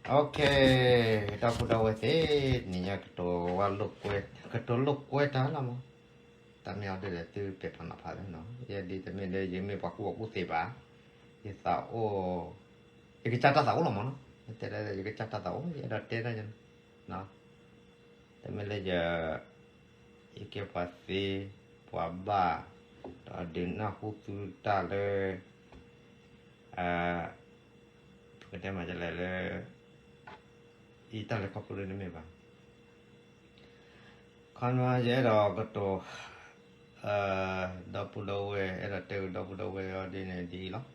Okay, ဒီပုၢ်ဒီဝဲၢ်သ့ၣ်, နံၤညါကတိၤဝဲလိာ်ကွဲ, ကတိၤလိာ်ကွဲတၢ်လီၤမး, တၢ်မ့ၢ်အီၤဒ်လဲၣ် သုပဲာ်ဖးနီၤဖးသ့နီၤ, ယဲဒ်တမ့ၢ်လၢယမ့ၢ်ပှၤကူၣ်ဘၣ်ကူၣ်သ့ဘၣ်, ယသးအိၣ်, ယကစၢ်တၢ်သးအိၣ်လီၤမးနီၤ, တဲဒ်ယကစၢ်တၢ်သးအိၣ် ယအဲၣ်ဒိးတဲတၢ်ယဲ, တမ့ၢ်လၢယ ယကဲပှၤသ့, ပှၤဘၣ်, ဒီးဒုးနၢ်ဟူသုတၢ်လၢ, ပကတဲမးလဲၣ်လၢ, အံၤတၢ်လဲၤခီဖျိလၢနမ့ၢ်ဘၣ်, ခီမ့ၢ်ယအဲၣ်ဒိးကတိၤ, ဒီပုၢ်ဒီဝဲၢ် အဲၣ်ဒိးတဲကဒီပုၢ်ဒီဝဲၢ်အီၤဒ်န့ၣ်ဒ်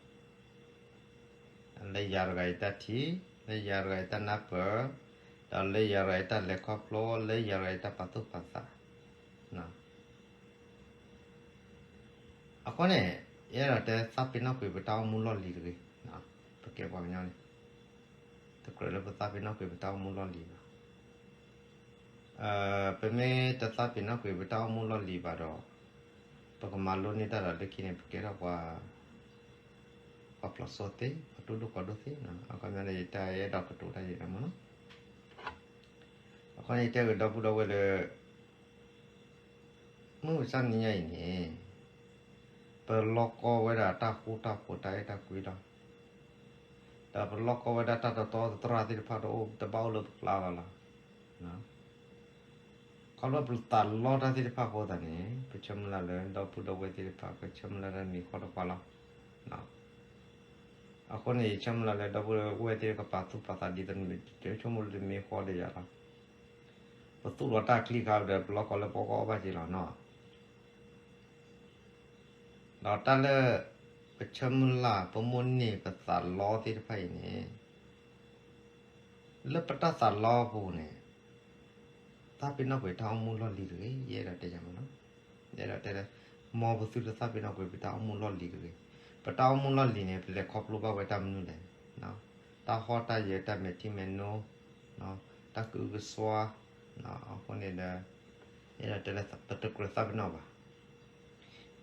အံၤလီၤ. လၢယၤတဂၤအံၤတၢ်ထံၣ်, လၢယၤတဂၤအံၤတၢ်နၢ်ပၢၢ်, ဒီးလၢယၤတဂၤအံၤတၢ်လဲၤခီဖျိ, လၢယၤတဂၤအံၤတၢ်ပာ်သူၣ်ပာ်သး, အဃိန့ၣ်, ယအဲၣ်ဒိးတဲသးပ့ၤနီၣ်ကွံာ်ပတၢ်အိၣ်မူလီၢ်လံၤတဂ့ၤ, ပကဲပှၤကညီန့ၣ်, တကြၢးလၢပသးပ့ၤနီၣ်ကွံာ်ပတၢ်အိၣ်မူလီၢ်လံၤဘၣ်. ပမ့ၢ်တသးပ့ၤနီၣ်ကွံာ်ပတၢ်အိၣ်မူလီၢ်လံၤဘၣ်ဒီး, ပကမၤလိန့ၢ်တၢ်ဒီးလၢခံန့ၣ် ပကဲထီၣ်ပှၤ, ပှၤဖျိးစိသ့, ပှၤတူၢ်ဒိၣ်ကီဒိၣ်သ့, အခီပညီန့ၣ် ယတၢ်အဲၣ်ဒိးကတိၤတၢ်ယဲန့ၣ်မးနီၤ, အခီပညီယတဲကဒီပုၢ်ဒီဝဲၢ်လၢ မုၢ်မဆါနံၤညါအံၤန့ၣ်, ပလီၢ်ကီဝဲဒၣ်တၢ်ဃူတၢ်ဖိးတၢ်အဲၣ်တၢ်ကွံလီၤ, ဒီးပလီၢ်ကီဝဲဒၣ်တၢ်တတီတတြၢ်သ့ၣ်တဖၣ်တအိၣ်တဘၣ်အိၣ်လၢပကျါလီၤလီၤ. ခီဖျိပသးလီတၢ်သ့ၣ်တဖၣ်အဃိသတးန့ၣ် ပဆၢမုၢ်လၢ်လၢဒီပုၢ်ဒီဝဲၢ်သ့ၣ်တဖၣ် ကဆၢမုၢ်လၢ်တၢ်မံၤဃီတခီလီၤ. အဃိန့ၣ် ယဆၢမုၢ်လၢ်လၢဒီပုၢ်ဒီဝဲၢ်သ့ၣ်ကပာ်သူၣ်ပာ်သးဒ်သိးန့ၣ် ဆိကမိၣ်လၢတမံၤဃီဒီးယၤလီၤ. ပသူၣ်လီၤတၢ်ချံခါဒီး ပလီၢ်ကီလၢပီကီဘၣ်က့ၤလီၤနီၤ. ဒီးတၢ်လၢ ပဆၢမုၢ်လၢ် ပမိၣ်န့ၢ်ပသးလီသ့ၣ်တဖၣ်အံၤန့ၣ်, လၢပတၢ်သးလီအပူၤန့ၣ် သးပ့ၤနီၣ်ကွံာ်တၢ်အိၣ်မူလီၢ်လံၤတဂ့ၤ, ယအဲၣ်ဒိးတဲယၤမးနီၤ. ယအဲၣ်ဒိးတဲလၢ မ်ပသုတသးပ့ၤနီၣ်ကွံာ်ပတၢ်အိၣ်မူလီၢ်လံၤတဂ့ၤ. ပတၢ်အိၣ်မူလီၢ်လံၤန့ၣ် ပလဲၤခီဖျိဘၣ်ဝဲတၢ်မနုၤလဲၣ်, တၢ်ဟီၣ်တၢ်ယၢၤ တၢ်မဲာ်ထံမဲာ်နိ, တၢ်ကအုကစွါ, အဃိန့ၣ်ဒီး ယအဲၣ်ဒိးတဲလၢ ပတကြၢးသးပ့ၤနီၣ်ဘၣ်.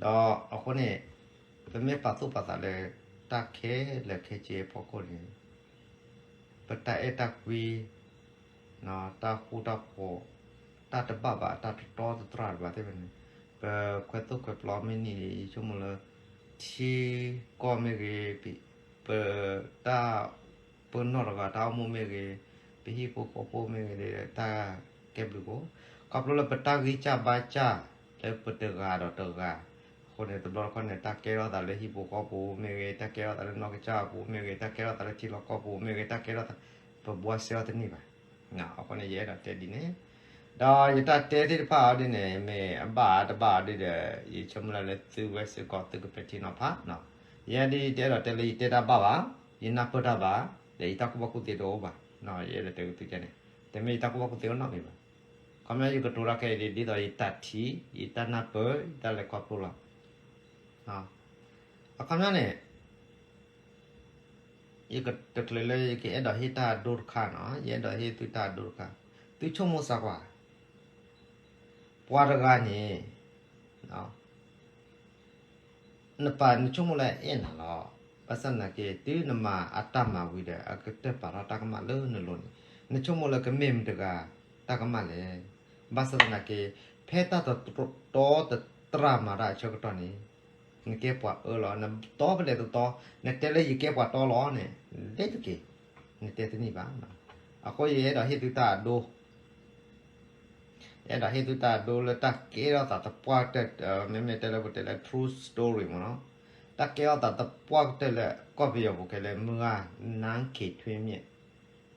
ဒီးအဃိန့ၣ် ပမ့ၢ်ပာ်သူၣ်ပာ်သးလၢ တၢ်ခဲလၢာ်ခဲဆ့အဖီခိၣ်န့ၣ် ပတၢ်အဲၣ်တၢ်ကွံ, တၢ်ဃူတၢ်ဖိး, တၢ်တဘၣ်ဘၣ် တၢ်တတီတတြၢ်တဘၣ်သ့ၣ်တဖၣ်န့ၣ် ပခွဲးသိၣ်ခွဲးပျီမ့ၢ်န့ၢ်န့ၣ် ယဆိကမိၣ်လၢ ထံကီၢ်မ့ၢ်ဂ့ၤ, ပတၢ် ပနီၢ်တဂၤတၢ်အိၣ်မူမ့ၢ်ဂ့ၤ, ပဟံၣ်ဖိဃီဖိမ့ၢ်ဂ့ၤဒီး တၢ်ကဲဘျုးကိာ်, ခီဖျိလၢပတၢ်ဂံၢ်စၢ်ဘါစၢ် လၢပတဂၤဒီးတဂၤ, အဃိန့ၣ် တဘျီတခီၣ်န့ၣ် တၢ်ကဲထီၣ်သးလၢဟံၣ်ဖိဃီဖိမ့ၢ်ဂ့ၤ, တၢ်ကဲထီၣ်သးလၢနီၢ်ကစၢ်အပူၤမ့ၢ်ဂ့ၤ, တၢ်ကဲထီၣ်သးလၢထံလီၢ်ကီၢ်ပူၤမ့ၢ်ဂ့ၤ, တၢ်ကဲထီၣ်သး ပဘှါစဲအီၤတန့ၢ်ဘၣ်. အဃိန့ၣ် ယအဲၣ်ဒိးတဲဒ်န့ၣ်, ဒီးယတၢ်တဲသ့ၣ်တဖၣ်အီၤဒ်န့ၣ် မ့ၢ်အဘၣ်တဘၣ်အီၤဒ်ဒီး ယဆၢမုၢ်လၢ်လၢသုဝဲစ့ၢ်ကီးသုကပဲာ်ထံနီၤဖး. ယဲဒၣ်တအဲၣ်ဒိးတဲလၢယတဲတၢ်ဘၣ်ဘၣ်, ယနၢ်ပၢၢ်တၢ်ဘၣ်, ဒီးယတၢ်ကူၣ်ဘၣ်ကူၣ်သ့တအိၣ်ဘၣ်. ယအဲၣ်ဒိးတဲကသုကဲန့ၣ်, တမ့ၢ်ယတၢ်ကူၣ်ဘၣ်ကူၣ်သ့အိၣ်နီတမံၤဘၣ်. ခီပညီယကတိၤတၢ်ခဲအံၤ ဒ်သိးယတၢ်ထံၣ်, ယတၢ်နၢ်ပၢၢ်, ယတၢ်လဲၤခီဖျိလီၤ. အခီပညီန့ၣ် ယကတချုးလၢယကအဲၣ်ဒိးဟ့ၣ်တၢ်အဒိတခါနီၤ, ယအဲၣ်ဒိးဟ့ၣ်သုတၢ်အဒိတခါ, သုဆိကမိၣ်စၢ်ကွၢ်, ပှၤတဂၤန့ၣ် နပာ်နဆိကမိၣ်လၢအအဲၣ်နၤလီၤ. ဘၣ်ဆၣ်သနာ်က့ တုၤနမၤအတၢ်မၤဝံၤဒီး အကတၢၢ်ပာ်ထီၣ်တၢ်ကမၣ်လၢနလိၤန့ၣ်, နဆိကမိၣ်လၢကမ့ၢ်မတၤတဂၤတၢ်ကမၣ်လဲၣ်. ဘၣ်ဆၣ်သနာ်က့ ဖဲတၢ်တတီတတြၢ်မၤတၢ်အဆၢကတီၢ်န့ၣ် နကဲပှၤအၢလီၤ, နတီပလဲၤတတီ, နတဲလၢယကဲပှၤတီလီၤန့ၣ် လဲၤတက့ၢ်, နတဲတန့ၢ်ဘၣ်. အဃိယအဲၣ်ဒိးဟ့ၣ်သုတၢ်အဒိ ယအဲၣ်ဒိးဟ့ၣ်သုတၢ်အဒိလၢတၢ်ကဲထီၣ်သးသပှၢ်ကတၢၢ်, မ့မ့ၢ်တဲလၢပတဲလၢ true story မ့ၢ်နီၤ, တၢ်ကဲထီၣ်သးသပှၢ်ကတၢၢ်လၢကီၢ်ပယီၤပူၤခဲလၢာ် မုၢ်ဂၤ နန်းခင်ထွေးမြင့်,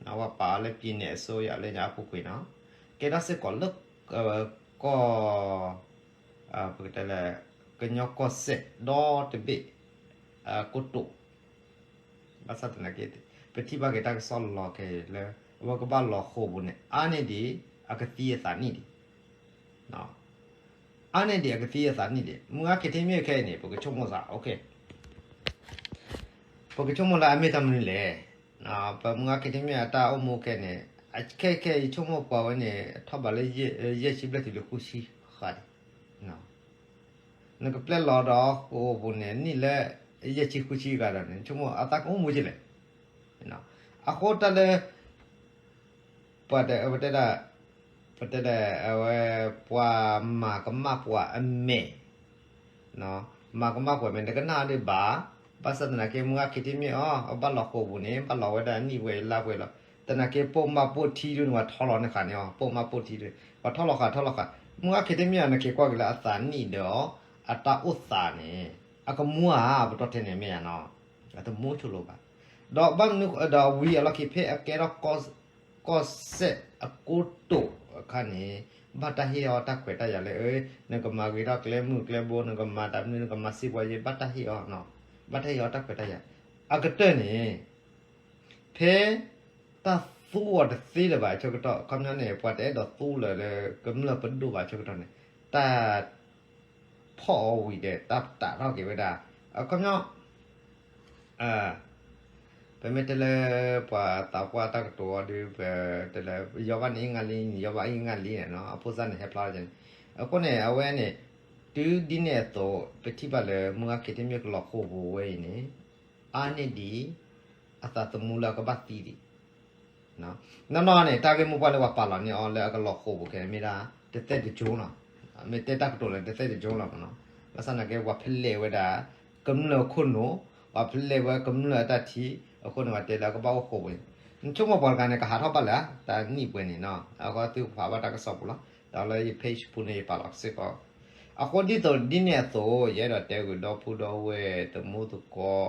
အဝဲပာ်အီၤလၢ ပြည်နယ်အစိုးရ လၢညါအပူၤကွံာ်နီၤ, ကဲထီၣ်စ့ၢ်ကီးလၢ ကီၢ် ပကတဲလၢ ကညီကီၢ်စဲၣ်ဒီတဘ့ၣ် ကိတိာ် ဘၣ်ဆၣ်သနာ်က့ ပထံၣ်ဘၣ်က့ၤတၢ်ကစီၣ်လီၤခဲအံၤလၢ အဝဲကဘၣ်လီၤဃိာ်ပူၤန့ၣ် အါန့ၢ်ဒံး အကသံအသးနံၣ်ဒံး, အါန့ၢ်ဒံးအကသံအသးနံၣ်ဒံး, မုၢ်ဂၤ ခင်ထွေးမြင့် ခဲအံၤန့ၣ် ပကဆိကမိၣ်သး ပကဆိကမိၣ်လၢအမ့ၢ်တၢ်မနုၤလဲၣ်. ပမုၢ်ဂၤ ခင်ထွေးမြင့် အတၢ်အိၣ်မူခဲန့ၣ် အခဲခဲအံၤ ယဆိကမိၣ်ပှၤဝဲန့ၣ် ထီၣ်ဘးလၢ ယဲၢ်ဆံဘျဲၣ်တုၤလၢဃုဆံဃၣ်ဒံး နကပျဲလီၤဒီးဃိာ်ပူၤန့ၣ် နံၣ်လၢယဲၢ်ဆံဃုဆံဂၤဒီးန့ၣ် ဆိကမိၣ်အသးကအိၣ်မူကလဲၣ်. အဃိတၢ်လၢ ပှၤတဲဒၣ် ပတဲဒၣ် အဝဲ ပှၤမၤကမၣ်ပှၤအမဲာ် မၤကမၣ်ပှၤမဲာ် နကနၣ်ဒုးဘၣ်, ဘၣ်ဆၣ်သနာ်က့ မုၢ်ဂၤခံထံၣ်မ့ၢ်အီၤ အဘၣ်လီၤဃိာ်ပူၤန့ၣ် ဘၣ်လီၤဝဲဒၣ်နံၣ်ဝဲအံၤလါဝဲလီၤ. သနာ်က့ ပိာ်မၢ်ပိာ်ထံဒုးန့ၣ် ပှၤထီလီၤန့ၢ်ဃာ်န့ၢ်အီၤ ပိာ်မၢ်ပိာ်ထံဒုး ပှၤထီလီၤဃာ်ထီလီၤဃာ် မုၢ်ဂၤခံထံၣ်မ့ၢ်အီၤ နက့ၤကွၢ်က့ၤလၢအသးနံၣ်ဒီး အတၢ်အိၣ်သးန့ၣ် အကမူဧါ ပတီၢ်ထဲန့ၣ်မ့ၢ်ဧါနီၤ, အတမူဆိလိာ်ဘၣ်. ဒီးဘၣ်မနုၤဒီးဝံၤအလီၢ်ခံဖဲအကဲထီၣ် ကီၢ်စဲၣ်အကိတိာ်အခါန့ၣ် ဘၣ်တၢ်ဟ့ၣ်အီၤတၢ်ခွဲးတၢ်ယာ်လၢ နကမၤဂ့ၤထီၣ်ကျဲမုၢ်ကျဲဘိ နကမၤတၢ်မနုၤ နကမၤစံးပှၤယ့ ဘၣ်တၢ်ဟ့ၣ်အီၤ, ဘၣ်တၢ်ဟ့ၣ်အီၤတၢ်ခွဲးတၢ်ယာ် အကတၢၢ်န့ၣ် ဖဲတၢ်သူအီၤတသ့လၢၤဘၣ်အဆၢကတီၢ် အခီပညီန့ၣ် ပှၤတအဲၣ်ဒိးသူလၢၤလၢကမျၢၢ်ပဒိၣ်ဘၣ်အဆၢကတီၢ်န့ၣ် တၢ် ဖီၣ်အီၤဝံၤဒီး တၢ်ပတာ်ထီၣ်က့ၤဝဲဒၣ် အခီပညီ ပမ့ၢ်တဲလၢ ပှၤသးပှၢ်တၢ်ကတိၤအီၤဒီး ပတဲလၢ ယီၤဘၣ်န့ၣ်အ့ၣ်ငါလံ ယီၤဘၣ်အ့ၣ်ငါလံန့ၣ်နီၤ အဖိသၣ်န့ၣ်ဟဲဖျါထီၣ်န့ၣ် အဃိန့ၣ် အဝဲန့ၣ် တုၤဒ်န့ၣ်အသိး ပထံၣ်ဘၣ်လၢ မုၢ်ဂၤခံထံၣ်မ့ၢ်ကလီၤဃိာ်ပူၤဝဲအံၤန့ၣ် အါန့ၢ်ဒံး အသးသမူလၢအကဘၣ်သံဒံး နီၢ်နီၢ်န့ၣ် တၢ်ဂ့ၢ်မိၢ်ပှၢ်လၢပှၤပာ်လီၤန့ၢ်အီၤလၢအကလီၤဃိာ်ပူၤခဲအံၤမ့ၢ်ဒၣ် တသဲၣ်တကၠိလီၤ. မ့ၢ်တဲတၢ်ကတိၤလၢတသဲၣ်တကၠိလီၤမ့ၢ်နီၤ. ဘၣ်ဆၣ်သနာ်က့ ပှၤဖဲလဲၣ်ဝဲဒၣ် ကမျၢၢ်ခိၣ်နူာ်, ပှၤဖဲလဲၣ်ဝဲကမျၢၢ်အတၢ်ထံ အဃိန့ၣ် ပှၤတဲလၢအကဘၣ်အိၣ်ဃိာ်ပူၤန့ၣ် နဆိကမိၣ်ပှၤတဂၤန့ၣ် ကဟးထီၣ်ဘၣ်လၢၤဧါ တၢ်နံၣ်ပှဲၤန့ၣ်နီၤ. အဃိသုကဖးဘၣ်တၢ်ကစီၣ်ပူၤလီၤ. ဒီးလၢယ page ပူၤန့ၣ် ယပာ်လီၤစ့ၢ်ကီး. အဃိဒ်သိးဒ်န့ၣ်အသိး ယအဲၣ်ဒိးတဲဂ့ၤဒီပုၢ်ဒီဝဲၢ် သမူသကိး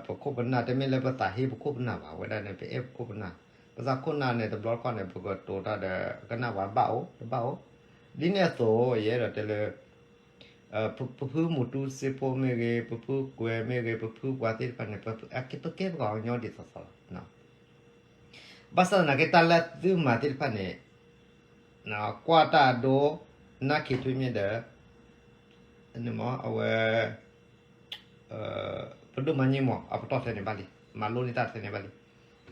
ပခိၣ်ပနၢ် တမ့ၢ်လၢပသးဟ့ပခိၣ်ပနၢ်ဘၣ်, ဝဲဒၣ်န့ၣ် ပအဲၣ်ပခိၣ်ပနၢ်, ပသးခိၣ်နၢ်န့ၣ် တဘျီတခီၣ်န့ၣ် ပကတိၤတၢ်ဒီး ကနၣ်ပှၤဘၣ်အိၣ် တဘၣ်အိၣ်. ဒ်န့ၣ်အသိး ယအဲၣ်ဒိးတဲလၢ ပဖုမူတူစ့ဖိမ့ၢ်ဂ့ၤ, ပဖုကွဲၤမ့ၢ်ဂ့ၤ, ပဖုပှၤသ့ၣ်တဖၣ်န့ၣ် ပကဲပကီၢ်ညီဒ်သိးသိးလီၤ. ဘၣ်ဆၣ်သနာ်က့ တၢ်လၢသုမၤသ့ၣ်တဖၣ်န့ၣ် ကွၢ်တၢ်အဒိ နါခ့ထွ့မ့ၢ်ဒီး အဝဲ ပဒိၣ်မၤန့ၢ်မး အပတီၢ်ထဲန့ၣ်ဘၣ်လံ, မၤလိန့ၢ်တၢ်ထဲန့ၣ်ဘၣ်လံ.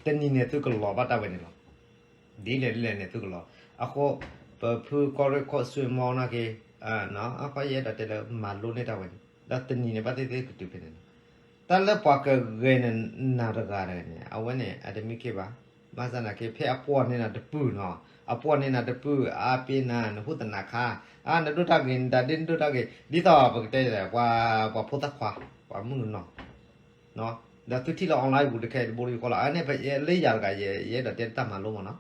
တနံၤန့ၣ်သုကလီၤဘၣ်တၢ်ဝဲန့ၣ်လီၤ. ဒ်လဲၣ်ဒ်လဲၣ်န့ၣ်သုကလီၤ. အဃိ ပဖုကီၢ်ရ့ၣ်ခိၣ်စွ့မီနာ်က့ အဃိယအဲၣ်ဒိးတဲလၢမၤလိန့ၢ်တၢ်ဝဲန့ၣ် ဒီးတနံၤန့ၣ် ဘၣ်သ့ၣ်သ့ၣ်ကတုၤဖဲန့ၣ်လီၤ. တၢ်လၢပှၤကဂဲၤနၤတဂၤတဂၤန့ၣ် အဝဲန့ၣ် အတမ့ၢ်ခ့ဘၣ်. ဘၣ်ဆၣ်သနာ်က့ ဖဲအပှီၢ်န့ၢ်နၤတပုၢ်နီၤ, အပှီၢ်န့ၢ်နၤတပုၢ် အါပ့ၤနၤ နဟူသနးခါ, အါ နဒိၣ်တၢ်ဂ့ၤ နတၢ်ဒ့ၣ်နဒိၣ်တၢ်ဂ့ၤ ဒ်သိးပကတဲ ပှၤဖိသၣ်ခွါ ပှၤမုၣ်ကနီၤ ဒီးသုထံၣ်လၢ online ပူၤတခဲအံၤတဘိယူၢ်ဃီလီၤ. အန့ၣ် လၢယၤတဂၤ ယအဲၣ်ဒိးတဲတၢ်မၤလိမ့ၢ်နီၤ.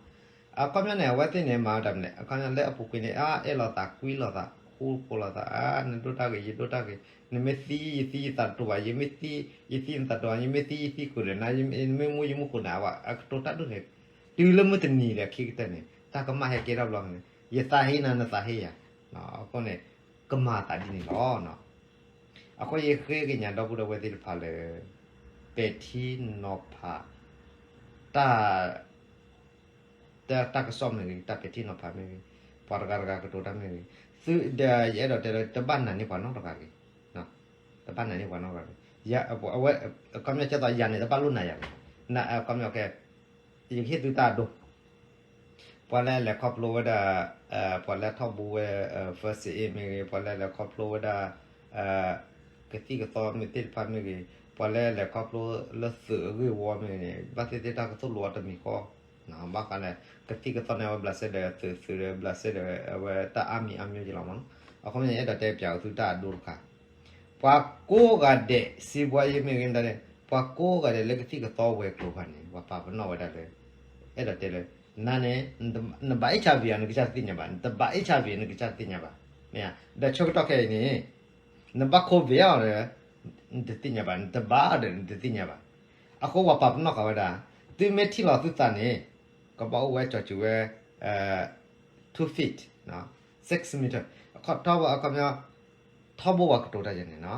အခီပညီန့ၣ် အဝဲသ့ၣ်န့ၣ် မၤဝဲတၢ်မနုၤလဲၣ်, အခီပညီလၢအပူၤကွံာ်န့ၣ် အါ အဲၣ်လိာ်သး ကွံလိာ်သး ဃူဖိးလိာ်သး အါ နဒိၣ်တၢ်ဂ့ၤ ယဒိၣ်တၢ်ဂ့ၤ, နမ့ၢ်သံ ယသံယသးတတိၤဘၣ်, ယမ့ၢ်သံ ယသံနသးတတိၤဘၣ်, ယမ့ၢ်သံယသံဃုာ်ဒီးနၤ, နမ့ၢ်မူယမူဃုာ်နၤ, အကတိၤတၢ်ဒိၣ်န့ၣ် တုၤလၢမုၢ်တနံၤဒီးခံကတၢၢ်န့ၣ် တၢ်ကမၣ်ဟဲကဲထီၣ်ဘျီန့ၣ် ယသးဟ့နၤ နသးဟ့ယၤ, အဃိန့ၣ် ကမၤသးဒ်န့ၣ်လီၤ. အဃိယဃ့ကညးဒီပုၢ်ဒီဝဲၢ်သ့ၣ်တဖၣ်လၢ ပဲာ်ထံနီၤဖး တၢ် တၢ် တၢ်ကစီၣ်မ့ၢ်ဂ့ၤ, တၢ်ပဲာ်ထံနီၤဖးမ့ၢ်ဂ့ၤ, ပှၤတဂၤတဂၤကတိၤတၢ်မ့ၢ်ဂ့ၤ, သုဒီးယအဲၣ်ဒိးတဲလၢ တဘၣ်နာ်န့ၢ်ပှၤနီတဂၤတဂ့ၤ, တဘၣ်နာ်န့ၢ်ပှၤနီတဂၤတဂ့ၤ. အဝဲ အခီပညီကဲသိးယၤန့ၣ် တဘၣ်လိၣ်နာ်ယၤဘၣ်, အခီပညီကဲ ယကဟ့ၣ်သုတၢ်အဒိ ပှၤလၢအလဲၤခီဖျိဝဲဒၣ် ပှၤလၢထီၣ်ဘိဝဲ first aid မ့ၢ်ဂ့ၤ, ပှၤလၢအလဲၤခီဖျိဝဲဒၣ် ကသံၣ်ကသီမ့ၢ်သ့ၣ်တဖၣ်မ့ၢ်ဂ့ၤ, ပှၤလၢအလဲၤခီဖျိလၢသုးအဂ့ၢ်ဝီမ့ၢ်ဂ့ၤန့ၣ် ဘၣ်သ့ၣ်သ့ၣ်တၢ်ကသိၣ်လိအီၤတမံၤဃီ, ဘၣ်ဃးလၢ ကသံၣ်ကသီန့ၣ် အဝဲဘျးစဲဒီးသုး သုးဒီးဘျးစဲဒီး အဝဲတၢ်အါမံၤအါမျိၤက့ၤလီၤမ့ၢ်နီၤ. အခီပညီ ယအဲၣ်ဒိးတဲပၠးသုတၢ်အဒိတခါ ပှၤကိးဂၤဒဲး စံးဘှါယဲမ့ၢ်ဂ့ၤမတၤဒဲး ပှၤကိးဂၤဒဲးလၢကသံၣ်ကသီဝဲၤကျိၤတဖၣ်န့ၣ် ပှၤပာ်ပနီၣ်ဝဲဒၣ်လၢ အဲၣ်ဒိးတဲလၢ နၤန့ၣ် နဘၣ် HIV အီၤ နကစၢ်တသ့ၣ်ညါဘၣ်, နတဘၣ် HIV နကစၢ်တသ့ၣ်ညါဘၣ်, မ့ၢ်ဧါ. ဒီးဆၢကတီၢ်ခဲအံၤန့ၣ် နဘၣ် COVID အီၤဒီး နတသ့ၣ်ညါဘၣ်, နတဘၣ်အီၤဒီး နတသ့ၣ်ညါဘၣ်. အဃိပှၤပာ်ပနီၣ်ဃာ်ဝဲဒၣ် သုမ့ၢ်ထံၣ်လီၤသုသးန့ၣ် ကဘၣ်အိၣ်ဝဲကၠီၤစူၤဝဲ two feet, six meter, အခီပညီ ထီဘိပှၤကတိၤတၢ်ယဲန့ၣ်နီၤ.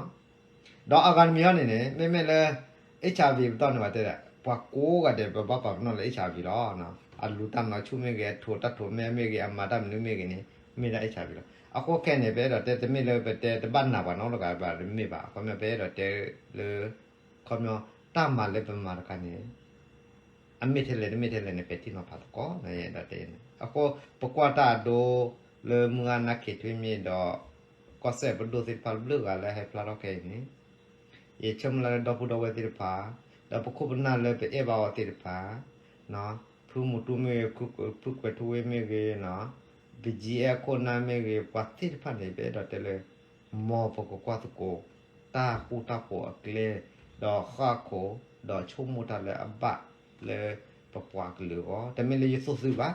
ဒီးအဂၤတမံၤအံၤန့ၣ်န့ၣ် မ့မ့ၢ်လၢ HIV ပတီၢ်န့ၣ် ပှၤတဲဒၣ် ပှၤကိးဂၤဒဲး ပဘၣ်ပာ်ပနီၣ်လၢ HIV လီၤ. အလူၤတၢ်မၤဆူၣ်မ့ၢ်ဂ့ၤ, အထိးတၢ်ထိးမဲမ့ၢ်ဂ့ၤ, အမၤတၢ်မနုၤမ့ၢ်ဂ့ၤန့ၣ် မ့ၢ်ဒၣ် HIV လီၤ. အဃိခဲန့ၣ် ပအဲၣ်ဒိးတဲ တမ့ၢ်လၢပတဲတဘၣ်နာ်ပှၤနီတဂၤဘၣ်တမ့ၢ်ဘၣ်. အခီပညီ ပအဲၣ်ဒိးတဲလၢ အခီပညီ တၢ်မၤလၢပမၤတခါန့ၣ် အမ့ၢ်ထဲလဲၣ်တမ့ၢ်ထဲလဲၣ်န့ၣ် ပဲာ်ထံနီၤဖးသကိး ယအဲၣ်ဒိးတဲန့ၣ်. အဃိ ပကွၢ်တၢ်အဒိ လၢမုၢ်ဂၤနါခ့ထွ့မ့ၢ်ဒီး ကီၢ်စဲၣ်ပဒိၣ်သ့ၣ်တဖၣ်လၢဘျုးဂၤလၢဟဲဖျါထီၣ်ခဲအံၤန့ၣ် ယဆၢမုၢ်လၢ်လၢဒီပုၢ်ဒီဝဲၢ်သ့ၣ်တဖၣ် ဒီးပခိၣ်ပနၢ်လၢပအဲၣ်ဘၣ်အီၤသ့ၣ်တဖၣ် ပ ဖုမူတူမ့ၢ်ဂ့ၤ, ဖုကွဲးထူဝ့မ့ၢ်ဂ့ၤ, ပကၠံအဲၣ်ခိၣ်နၢ်မ့ၢ်ဂ့ၤ, ပှၤသ့ၣ်တဖၣ်န့ၣ် ပအဲၣ်ဒိးတဲလၢ မ်ပကကွၢ်သကိး တၢ်ဃူတၢ်ဖိးအကျဲ, ဒီးဃၣ်ခိၣ်, ဒီးဆိကမိၣ်တၢ်လၢအဘၣ်လၢပပှၤကလုာ်အဂီၢ်, တမ့ၢ်လၢယသူၣ်သုဘၣ်.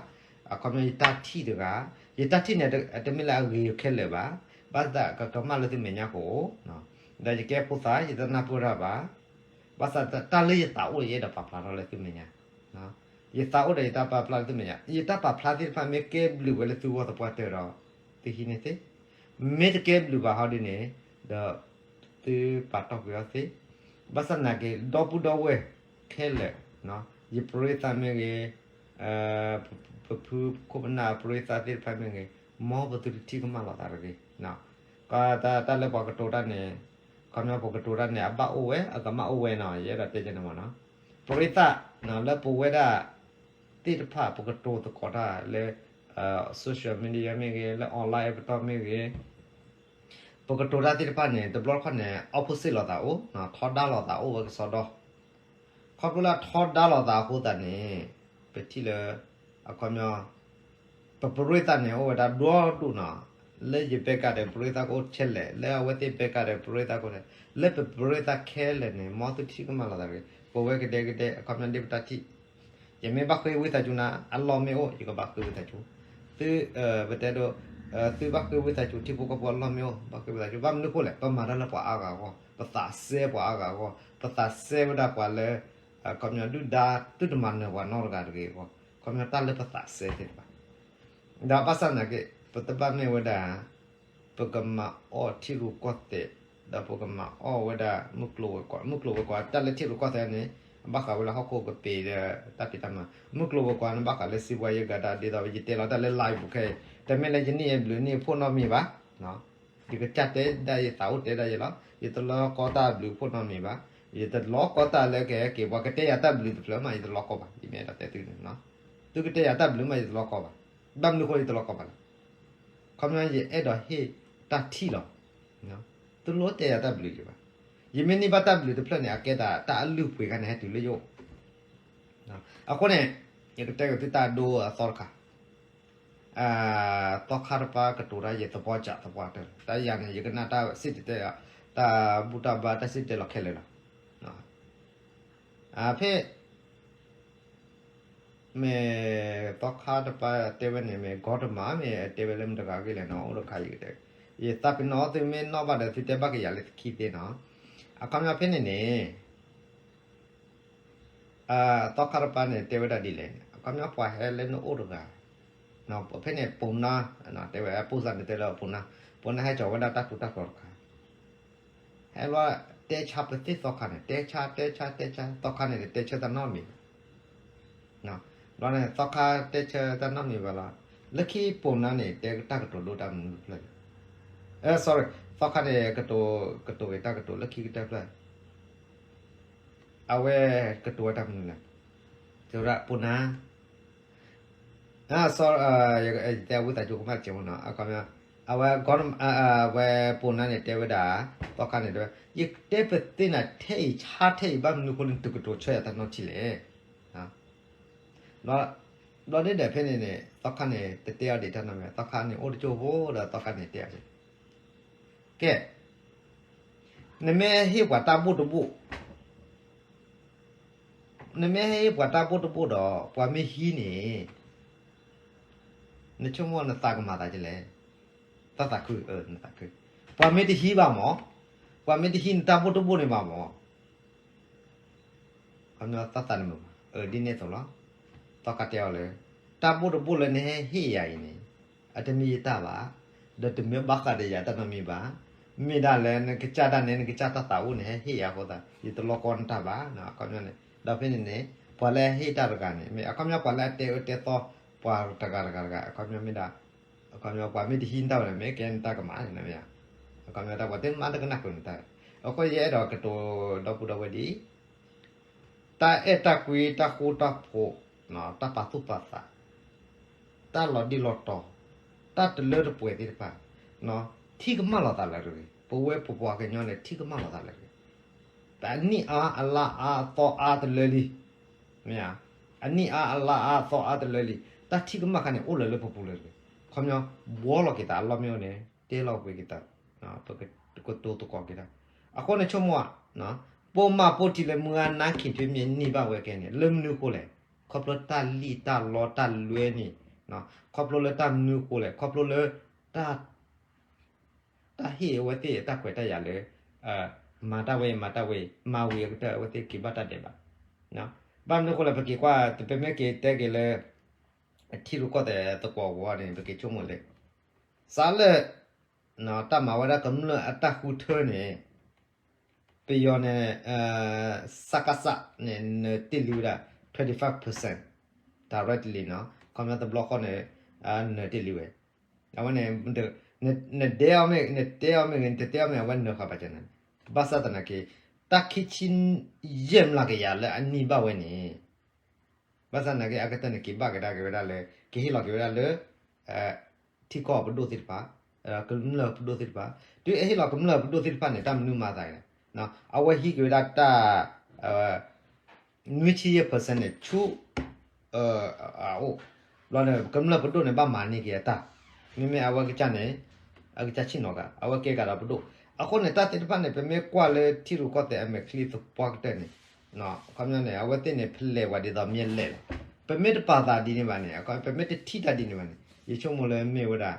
အခီပညီယတၢ်ထံၣ်တဂၤ, ယတၢ်ထံၣ်န့ၣ် တမ့ၢ်လၢအဂ့ၤခဲလၢာ်ဘၣ်, ဘၣ်ဆၣ်ကကမၣ်လၢသုမဲာ်ညါကအိၣ်, ဒီးယကဲဖိသၣ် ယတနၢ်ပၢၢ်တၢ်ဘၣ်, ဘၣ်ဆၣ်တၢ်လၢယသးအိၣ်ယအဲၣ်ဒိးပာ်ဖျါထီၣ်လၢသုမဲာ်ညါ, ယသးအိၣ်ဒီးယတၢ်ပာ်ဖျါလၢသုမဲာ်ညါ, ယတၢ်ပာ်ဖျါသ့ၣ်တဖၣ်မ့ၢ်ကဲဘျုးဝဲလၢသုဂီၢ်သပှၢ်တၢၢ်ဒီး သုဟံးန့ၢ်သ့, မ့ၢ်တကဲဘျုးဘၣ်ဟီဒ်န့ၣ်, ဒီး သုပာ်တီၢ်ကွံာ်အီၤသ့, ဘၣ်ဆၣ်သနာ်က့ ဒီပုၢ်ဒီဝဲၢ်ခဲလၢာ်, ယပရ့သးမ့ၢ်ဂ့ၤ, ပဖုပခိၣ်ပနၢ်အပရ့သးသ့ၣ်တဖၣ်မ့ၢ်ဂ့ၤ, မ်ပသုတထံၣ်ကမၣ်လိာ်သးတဂ့ၤ, တၢ်လၢပှၤကတိၤတၢ်န့ၣ်, ခီပညီပကတိၤတၢ်န့ၣ် အဘၣ်အိၣ်ဝဲ အကမၣ်အိၣ်ဝဲနီၤ, ယအဲၣ်ဒိးတဲန့ၣ်မ့ၢ်နီၤ, ပရ့သး လၢပဝဲဒၣ် သ့ၣ်တဖၣ် ပကတိၤသကိးတၢ်လၢ social media မ့ၢ်ဂ့ၤ, လၢ online အပတီၢ်မ့ၢ်ဂ့ၤ, ပကတိၤတၢ်သ့ၣ်တဖၣ်န့ၣ် တဘျီတခီၣ်န့ၣ် opposite လိာ်သးအိၣ်, ထီဒါလိာ်သးအိၣ်ဝဲကစီဒီ, ခီဖျိလၢအထီဒါလိာ်သးအဃိသတးန့ၣ်, ပထံၣ်လၢ အခီပညီ ပပရ့သးန့ၣ် အိၣ်ဝဲဒၣ်ဒီဒူၣ်နီၤ, လၢယဘဲကးဒီးပရ့သးကအိၣ်ထဲလဲၣ်, လၢအဝဲသ့ၣ်ဘဲကးဒီးပရ့သးကအိၣ်ထဲလဲၣ်, လၢပပရ့သးခဲလၢာ်န့ၣ် မ်သုထံၣ်ကမၣ်လိာ်သးတဂ့ၤ, ပဝဲကဒဲကဒဲ အခီပညီဒ်ပတၢ်ထံၣ် ယမ့ၢ်ဘၣ်ဃ့ဝံသးစူၤနၤ အလီၢ်မ့ၢ်အိၣ် ယကဘၣ်ဃ့ဝံသးစူၤ, သု, ပတဲဒိ, သုဘၣ်ဃ့ဝံသးစူၤ ထံဖိကီၢ်ဖိအလီၢ်မ့ၢ်အိၣ် ဘၣ်ဃ့ဝံသးစူၤ, ဘၣ်မနုၤဃိလဲၣ် ပမၤတၢ်လၢပှၤအါဂၤအဂီၢ်, ပသးစဲပှၤအါဂၤအဂီၢ်, ပသးစဲဝဲဒၣ်ပှၤလၢ ခီပညီဒုၣ်ဒါသုတမၤနၢၤပှၤနီတဂၤတဂ့ၤအဂီၢ်, ခီပညီတၢ်လၢပသးစဲသ့ၣ်တဖၣ်, ဒီးဘၣ်ဆၣ်သနာ်က့ ပတဘၣ်မ့ၢ်ဝဲဒၣ် ပကမၤအီၣ်ထံရူၢ်ကီၢ်သဲး, ဒီးပကမၤအီၣ်ဝဲဒၣ်မုၢ်ကျိၤဝဲၤကွာ်, မုၢ်ကျိၤဝဲၤကွာ် တၢ်လၢထံရူၢ်ကီၢ်သဲးန့ၣ် အဘၣ်ဃးဝဲလၢဟီၣ်ခိၣ်ကပ့ၤဒီးတၢ်ဖံးတၢ်မၤ, မုၢ်ကျိၤဝဲၤကွာ်န့ၣ် ဘၣ်ဃးလၢစံးဘှါယဲၢ်ဂၤတၢ်ဒ်သိး ယတဲလီၤတၢ်လၢ live ခဲအံၤ, တမ့ၢ်လၢယနံၣ်အဘျုးနံၣ်အဖှိၣ်နီတမံၤဘၣ်, ယကစၢ်တဲဒၣ်ယသးအိၣ်တဲဒၣ်ယဲလီၤ, ယတလီကီတၢ်ဘျုးအဖှိၣ်နီတမံၤဘၣ်, ယတလီကီတၢ်လၢကဟဲက့ၤ ပှၤကတဲယၤတၢ်ဘျုးတဖျၢၣ်မး ယတလီကီဘၣ်, ယမ့ၢ်အဲၣ်ဒိးတဲသုန့ၣ်, သုကတဲယၤတၢ်ဘျုးမး ယတလီကီဘၣ်, ဘၣ်မနုၤဃိယတလီကီဘၣ်လဲၣ်, ခီပညီယအဲၣ်ဒိးဟ့ၣ်တၢ်ထံၣ်လီၤ, တလိၣ်တဲယၤတၢ်ဘျုးယဘၣ်, ယမ့ၢ်န့ၢ်ဘၣ်တၢ်ဘျုးတဖျၢၣ်န့ၣ် အကဲသးတၢ်အလုၢ်အပှ့ၤခါန့ၣ် ဟဲတုၤလၢယအိၣ်, အဃိန့ၣ် ယကတဲက့ၤသုတၢ်အဒိအသီတခါ, သီခါတပၤကတိၤတၢ်ယဲၢ်သပှၢ်ကၠးသပှၢ်တၢၢ်လီၤ, တၢ်ယၤန့ၣ် ယကနၣ်တၢ်စံၣ်တဲၤတဲလီၤ, တၢ်ဘူၣ်တၢ်ဘါတၢ်စံၣ်တဲၤတဲလီၤခဲလၢာ်လီၤ, ဖဲ မ့ၢ်သီခါတပၤတဲဝဲန့ၣ် မ့ၢ်ကီတမး မ့ၢ်တဲဝဲလၢမတၤတဂၤဂ့ၤလဲၣ်နီၤ အိၣ်တခါအံၤကတဲ, ယသးပ့ၤနီၣ်သုမ့ၢ်နီၣ်ဘၣ်ဒီး သုတဲဘၣ်ကယၤလၢသုခံသ့နီၤ, အခီပညီဖဲန့ၣ်န့ၣ် သီခါတပၤန့ၣ်တဲဝဲဒၣ်ဒ်လဲၣ်န့ၣ် အခီပညီပှၤဟဲလၢနအိၣ်တဂၤ, ဖဲန့ၣ်ပိာ်နါ, တဲဝဲပိာ်စၢ်န့ၣ်တဲလၢပိာ်နါ, ပိာ်နါဟဲကၠီၤဝဲဒၣ်တၢ်ထူးတၢ်တီၤတခါ ဟဲလီၤတဲဆါပသ့ၣ်သီခါန့ၣ် တဲဆါတဲဆါတဲဆါ သီခါန့ၣ်တဲဆၢတၢ်နီတမံၤဘၣ်, ဘျီန့ၣ် သီခါတဲဆၢတၢ်နီတမံၤဘၣ်လီၤ, လၢခံပိာ်နါန့ၣ်တဲတၢ်ကတိၤဒိတၢ်မနုၤတဖျၢၣ်လဲၣ်, sorry သီခါန့ၣ် ကတိၤက့ၤတၢ်ကတိၤလၢခံကတၢၢ်တဖျၢၣ် အဝဲကတိၤဝဲတၢ်မနုၤလဲၣ်, တဲဝဲဒၣ်ပိာ်နါ sorry ယတဲဝံသးစူၤကမၣ်တစဲးဖိနီၤ, အခီပညီ အဝဲ အဝဲပိာ်နါန့ၣ်တဲဝဲဒၣ် သီခါန့ၣ်တဲဝဲ ယတဲပသ့ၣ်နၤထဲအံၤဆါထဲအံၤ ဘၣ်မနုၤအဃိလၢနတကတိၤဆၢယၤတၢ်နီတထံၣ်လဲၣ်, ဘျီဒ်ဒီးဖဲန့ၣ်န့ၣ် သီခါန့ၣ် တတဲအီၤဒံးတၢ်နီတမံၤ သီခါန့ၣ်အိၣ်တကၠိၢ်ဖိဒီးသီခါန့ၣ်တဲအီၤဒံး, ကဲ နမ့ၢ်ဟ့ၣ်ပှၤတၢ်ဘိၣ်တဘိၣ် နမ့ၢ်ဟ့ၣ်ပှၤတၢ်ဘိၣ်တဘိၣ်ဒီး ပှၤမ့ၢ်ဟံးန့ၣ် နဆိကမိၣ်နသးကမၤသးဒ်လဲၣ်, တၢ်သးခု, နသးခု, ပှၤမ့ၢ်တဟံးဘၣ်မး, ပှၤမ့ၢ်တဟံးနတၢ်ဘိၣ်တဘိၣ်န့ၣ်ဘၣ်မး ခီပညီတၢ်သးတမုာ်ဘၣ်, ဒ်န့ၣ်အသိးလီၤ, သီခါတဲအီၤလၢ တၢ်ဘိၣ်တဘိၣ်လၢနဟဲဟ့ၣ်ယၤအံၤန့ၣ် အတမ့ၢ်ယတၢ်ဘၣ်, ဒီးတမ့ၢ်ဘၣ်ဃးဒီးယၤတၢ်နီတမံၤဘၣ်, မ့ၢ်ဒၣ်လၢနကစၢ်ဒၣ်နဲ နကစၢ်တၢ်သးအိၣ်န့ၣ် ဟဲဟ့ၣ်ယၤအဃိသတး ယတလီကီနတၢ်ဘၣ်, အခီပညီန့ၣ် ဒီးဖဲန့ၣ်န့ၣ် ပှၤလၢအဟ့ၣ်တၢ်တဂၤန့ၣ် မ့ၢ်အခီပညီပှၤလၢအတဲအၢတဲသီ ပှၤတဂၤတဂၤတဂၤ အခီပညီမ့ၢ်ဒၣ် အခီပညီပှၤမ့ၢ်တဟံးနတၢ်ဘၣ်န့ၣ် မ့ၢ်ကဲနတၢ်ကမၣ်န့ၣ်မ့ၢ်ဧါ, အခီပညီတၢ်ပှၤတမၤတကနၣ်ဃုာ်နတၢ်, အဃိယအဲၣ်ဒိးကတိၤဒီပုၢ်ဒီဝဲၢ်ဒ်အံၤ, တၢ်အဲၣ်တၢ်ကွံ တၢ်ဃူတၢ်ဖိး, တၢ်ပာ်သူၣ်ပာ်သး, တၢ်လီၤဒ့လီၤတီၤ, တၢ်တလၢတပှဲၤသ့ၣ်တဖၣ်, ထံၣ်ကမၣ်လိာ်သးလၢတဂ့ၤ, ပဝဲပပှၤကညီန့ၣ် ထံၣ်ကမၣ်လိာ်သးလၢတဂ့ၤ, တနံၣ်အါအလါအါအသီအါတလၢလံ, မ့ၢ်ဧါ, အနံၣ်အါအလါအါအသီအါတလၢလံ, တၢ်ထံၣ်ကမၣ်ခါန့ၣ် အိၣ်လၢလၢပပူၤလၢတဂ့ၤ. ခီပညီ ဘှီလီၤက့ၤသးအလီၢ်မ့ၢ်အိၣ်န့ၣ် တဲလီၤကွံာ်က့ၤသး, ပကတိၤသကိးက့ၤတၢ်. အဃိန့ၣ်ဆိကမိၣ်ဧါ, ပိာ်မၤပိာ်တံၢ်လၢမုၢ်ဂၤနါခံထွံမ့ၢ်န့ၢ်ဘၣ်ဝဲကဲန့ၣ် လၢမနုၤအဃိလဲၣ်. ခီဖျိတၢ်လံၣ်တၢ်လီတၢ်လွဲန့ၣ်, ခီဖျိလၢတၢ်မနုၤအဃိလဲၣ်, ခီဖျိလၢ တၢ်ဟ့ၣ်အဝဲသ့ၣ်အတၢ်ခွဲးတၢ်ယာ်လၢ မၤတၢ်ဝဲအံၤ မၤတၢ်ဝဲအံၤ မၤဝံၤအကတၢၢ် အဝဲသ့ၣ်က့ၤဘၣ်တၢ်ဒဲးဘး. ဘၣ်မနုၤအဃိလဲၣ် ပက့ၤကွၢ် ပမ့ၢ်က့ၤတဲက့ၤလၢ ထံရူၢ်ကီၢ်သဲးသကိးအဂီၢ်န့ၣ် ပက့ၤဆိကမိၣ်လၢ စးလၢ တၢ်မၤဝဲဒၣ်ကမျၢၢ်အတၢ်ဃုထၢန့ၣ် ပယီၤန့ၣ် စကစ န့ၣ် နၢၤတ့ၢ်လံဝဲဒၣ် twenty five percent directly နီၤ, ခီပညီတဘျီဃီန့ၣ် နၢၤတ့ၢ်လံဝဲ. အဝဲန့ၣ် နဒဲအီၤမ့ၢ် နတဲအီၤမ့ၢ်ဂ့ၤ နတတဲအီၤမ့ၢ် အဝဲနၢၤဃာ်ဘၣ်ကန့ၣ်, ဘၣ်ဆၣ်သနာ်က့ တၢ်ခံဆံယဲၢ်မျးကယၤလၢအန့ၢ်ဘၣ်ဝဲန့ၣ် ဘၣ်ဆၣ်သနာ်က့ အကတၢၢ်န့ၣ် က့ၤဘၣ်ကဒါက့ၤဝဲဒၣ်လၢ ကဟ့ၣ်လီၤက့ၤဝဲဒၣ်လၢ ထံကီၢ်ပဒိၣ်သ့ၣ်တဖၣ်, ကမျၢၢ်ပဒိၣ်သ့ၣ်တဖၣ်, တုၤအဟ့ၣ်လီၤကမျၢၢ်ပဒိၣ်သ့ၣ်တဖၣ်န့ၣ် တၢ်မနုၤမၤသးလဲၣ်, အဝဲဟံးက့ၤဝဲဒၣ်တၢ် နွံဆံယဲၢ် percent န့ၣ် ဆူ အအိၣ်, ဘျီန့ၣ် ကမျၢၢ်ပဒိၣ်န့ၣ် ဘၣ်မၤန့ၢ်က့ၤအတၢ်, မ့မ့ၢ်အဝဲကစၢ်န့ၣ် အကစၢ်ဆ့ၣ်နီၤကၤ အဝဲကဲကၤဒီးပဒိၣ်, အဃိန့ၣ် တၢ်သ့ၣ်တဖၣ်န့ၣ် ပမ့ၢ်ကွၢ်လၢထံရူၢ်ကီၢ်သဲးအမဲာ်ချံသပှၢ်ကတၢၢ်န့ၣ် ခီပညီန့ၣ် အဝဲသ့ၣ်န့ၣ် ဖဲလဲၣ်ဝဲဒ်သိးမ့ၢ်လဲၣ်လီၤ. ပမ့ၢ်တပာ်သးဒ်န့ၣ်ဘၣ်န့ၣ် ပမ့ၢ်တထံၣ်တၢ်ဒ်န့ၣ်ဘၣ်န့ၣ် ယဆိကမိၣ်လၢမ့ၢ်ဝဲဒၣ်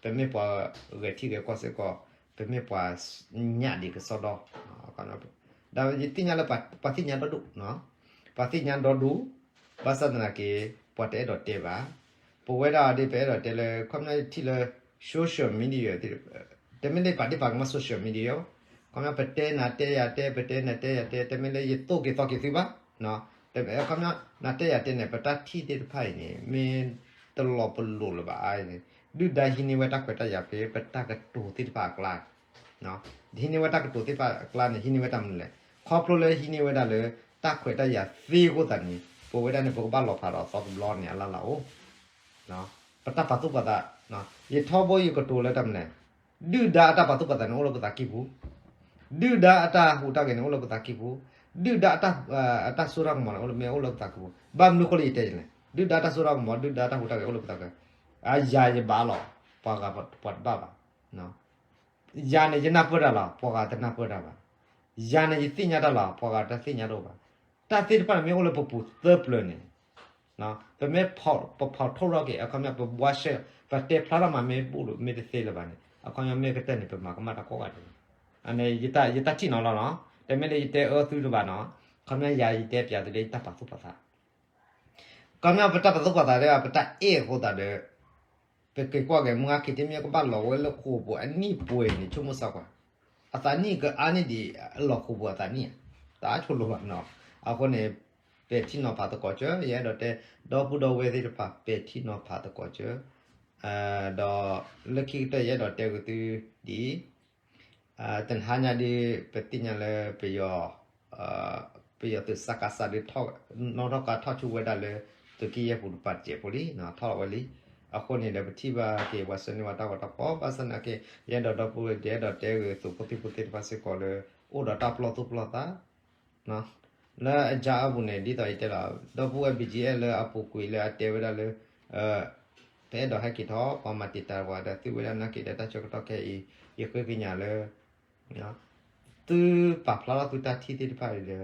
ပမ့ၢ်ပှၤဂဲၤထံဂဲၤကီၢ်စ့ၢ်ကီး ပမ့ၢ်ပှၤညၣ်ဒံးကစီဒီ, ဒီးယသ့ၣ်ညါလၢပှၤသ့ၣ်ညါဒီဒူၣ်, ပှၤသ့ၣ်ညါဒီဒူၣ်, ဘၣ်ဆၣ်သနာ်က့ ပှၤတအဲၣ်ဒိးတဲဘၣ်, ပဝဲဒၣ်အီၤဒ် ပအဲၣ်ဒိးတဲလၢ ခီပညီထံၣ်လၢ social media တမ့ၢ်လၢပာ်ဒ့ၣ်ပာ်ကမၣ် social media, ခီပညီပတဲနၤတဲယၤတဲ ပတဲနၤတဲယၤတဲ တမ့ၢ်လၢယသိၣ်က့ၤသီက့ၤသုဘၣ်, ခီပညီ နၤတဲယၤတဲန့ၣ် ပတၢ်ထံၣ်သ့ၣ်တဖၣ်အံၤန့ၣ် မ့ၢ်တလီၤပလိာ်လၢၤဘၣ်အါအံၤန့ၣ် ဒုၣ်ဒါဟံးန့ၢ်ဝဲတၢ်ခွဲးတၢ်ယာ်ဖဲ ပတၢ်ကတိၤသ့ၣ်တဖၣ်အကျါ, ဟံးန့ၢ်ဝဲတၢ်ကတိၤသ့ၣ်တဖၣ်အကျါန့ၣ် ဟံးန့ၢ်ဝဲတၢ်မနုၤလဲၣ်, ခီဖျိလၢဟံးန့ၢ်ဝဲဒၣ်လၢ တၢ်ခွဲးတၢ်ယာ်သ့အဃိသတးန့ၣ် ပဝဲဒၣ်န့ၣ် ပကဘၣ်လီၤဖးဒီးသီတဘျီန့ၣ် အလၢ်လၢ်အိၣ် ပတၢ်ပာ်သူၣ်ပာ်သး, ယထီဘိယကတိၤလၢတၢ်မနုၤလဲၣ်, ဒုၣ်ဒါအတၢ်ပာ်သူၣ်ပာ်သးန့ၣ် အိၣ်လၢပသးကံၢ်ပူၤ, ဒုၣ်ဒါအတၢ်ဟူးတၢ်ဂဲၤန့ၣ် အိၣ်လၢပသးကံၢ်ပူၤ, ဒုၣ်ဒါအတၢ်, အတၢ်စိတၢ်ကမီၤန့ၣ် အိၣ်လၢမ့ၢ်အိၣ်လၢပသးကံၢ်ပူၤ, ဘၣ်မနုၤအဃိလၢယတဲလဲၣ်, ဒုၣ်ဒါတၢ်စိတၢ်ကမီၤ ဒုၣ်ဒါတၢ်ဟူးတၢ်ဂဲၤအိၣ်လၢပသးကံၢ်ပူၤ, ယၤယဘၣ်လီၤ, ပှၤဂၤပှၤတဘၣ်ဘၣ် ယၤန့ၣ် ယနၢ်ပၢၢ်တၢ်လီၤ, ပှၤဂၤတနၢ်ပၢၢ်တၢ်ဘၣ်, ယၤန့ၣ် ယသ့ၣ်ညါတၢ်လီၤ, ပှၤဂၤတသ့ၣ်ညါတအိၣ်ဘၣ်, တၢ်သ့ၣ်တဖၣ်န့ၣ် မ့ၢ်အိၣ်လၢပပူၤသၢပျၢၤန့ၣ်, ပမ့ၢ်ပဖီၣ်ထီၣ်ထီၣ်က့ၤ အခီပညီ ပဘှါရှဲ ပတဲဖျါထီၣ်မး မ့ၢ်ဘူၣ်လိာ်မ့ၢ်တသ့လၢၤဘၣ်န့ၣ် အခီပညီမ့ၢ်ကတၢၢ်န့ၣ် ပမၤကမၣ်တၢ်ကိးဂၤဒဲးလီၤ. အန့ၣ် ယတၢ်ထံၣ်နီၤလီၤနီၤ, တမ့ၢ်လၢယတဲအၢသုတဘၣ်နီၤ, အခီပညီယၤယတဲပၠးသုလၢယတၢ်ပာ်သူၣ်ပာ်သး ခီပညီပတၢ်ပာ်သူၣ်ပာ်သးဒီး ပတၢ်အဲၣ်အဃိသတးဒီး ပက့ၤကွၢ်က့ၤ မုၢ်ဂၤခံထံမ့ၢ်ကဘၣ်လီၤဝဲလၢဃိာ်ပူၤအနံၣ်ပှဲၤန့ၣ် ဆိကမိၣ်စၢ်ကွၢ်, အသးနံၣ်ကအါန့ၢ်ဒံးလီၤဃိာ်ပူၤအသးနံၣ်ဧါ, တၢ်ဆိလိာ်ဘၣ်နီၤ. အဃိန့ၣ် ပဲာ်ထံနီၤဖးသကိးစၢၤ ယအဲၣ်ဒိးတဲ ဒီပုၢ်ဒီဝဲၢ်သ့ၣ်တဖၣ် ပဲာ်ထံနီၤဖးသကိးစၢၤ ဒီးလၢခံကတၢၢ် ယအဲၣ်ဒိးတဲက့ၤသုဒ်အံၤ, တဟါညါဒ် ပသ့ၣ်ညါလၢ ပယီၤသုးစကစ ဒ် နီၣ်ထီၣ်ကါထီၣ်ဆူၣ်ဝဲဒၣ်လၢ သုးက့ယဲၢ်ပူၤတပၤတစဲးဖိလံ, ထီၣ်လီၤဝဲလံ. အဃိန့ၣ်ဒီး ပထံၣ်ဘၣ်က့ၤပှၤဆှၢန့ၢ်ဝဲတၢ်ဂီၤတၢ်ဖီၣ် ဘၣ်ဆၣ်သနာ်က့ ယအဲၣ်ဒိးဒီပုၢ်ဝဲၢ် ယအဲၣ်ဒိးတဲဂ့ၤ သုးဖိသံၣ်ဖိသ့ၣ်တဖၣ်စ့ၢ်ကီးလၢ အိၣ်ဒီးတၢ်ပလီၢ်သူၣ်ပလီၢ်သး လၢအယါအပူၤန့ၣ် ဒ်သိးယတဲလီၤ ဒီပုၢ်ဝဲၢ် ဘံၣ်ကၠံအဲၣ် လၢအပူၤကွံာ်လၢအတဲဝဲဒၣ်လၢ ပအဲၣ်ဒိးဟဲက့ၤထီၣ် ပှၤမၤတံာ်တာ်ပှၤဒီးသုဝဲဒၣ်နာ်က့ဒီး တၢ်ဆၢကတီၢ်ခဲအံၤ ယဃ့ကညးလၢ သုပာ်ဖျါထီၣ်သုတၢ်ထံၣ်သ့ၣ်တဖၣ်အံၤဒီး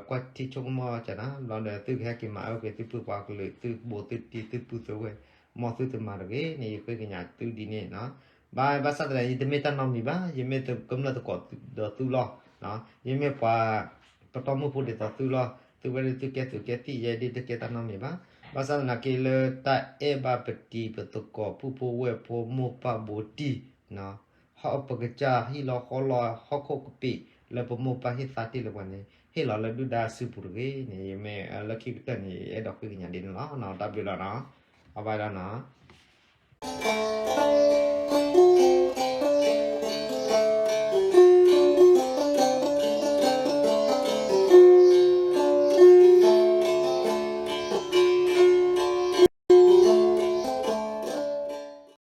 ကွၢ်ထံဆိကမိၣ်ကနၤ ဘျီဒီးသုကဟဲက့ၤမၤအၢက့ၤသုပုၢ်ပှၤကလုာ် သုဘူးသုတံၢ်သုပုၢ်သုဝဲၢ် မ်သုတမၤတဂ့ၤန့ၣ် ယဃ့ကညးသုဒ်န့ၣ်နီၤ. ဘၣ်ဆၣ်သနာ်က့ ယတမ့ၢ်တၢ်နီတမံၤဘၣ် ယမ့ၢ်ကမျၢၢ်သကိးဒီးသုလီၤ. ယမ့ၢ်ပှၤ ပတီၢ်မုၢ်ဖိဒ်သိးသုလီၤ. သုဝဲဒၣ်သုကဲသုးကဲသံၣ် ယဲဒ်တကဲတၢ်နီတမံၤဘၣ်. ဘၣ်ဆၣ်သနာ်က့လၢတၢ်အဲၣ်ဘၣ်ပတံၤပသကိးပုၢ်ဖိဝဲၢ်ဖိမိၢ်ပၢ်ဘူးတံၢ် ဟီၣ်ပကစၢ်ဟံၣ်လီၤဃီလီၤဟီၣ်ခိၣ်ကပံာ် လၢပမိၢ်ပၢ်ဟ့ၣ်သါတ့ၢ်လၢပှၤန့ၣ် ဟ့ၣ်လီၤလၢဒုၣ်ဒါစုပူၤတဂ့ၤန့ၣ် ယမ့ၢ်လၢခံကတၢၢ်န့ၣ် ယအဲၣ်ဒိးဃ့ကညးဒ်န့ၣ်လီၤ. တၢ်ဘျုးလီၤနီၤ. အဘၣ်လီၤနီၤ.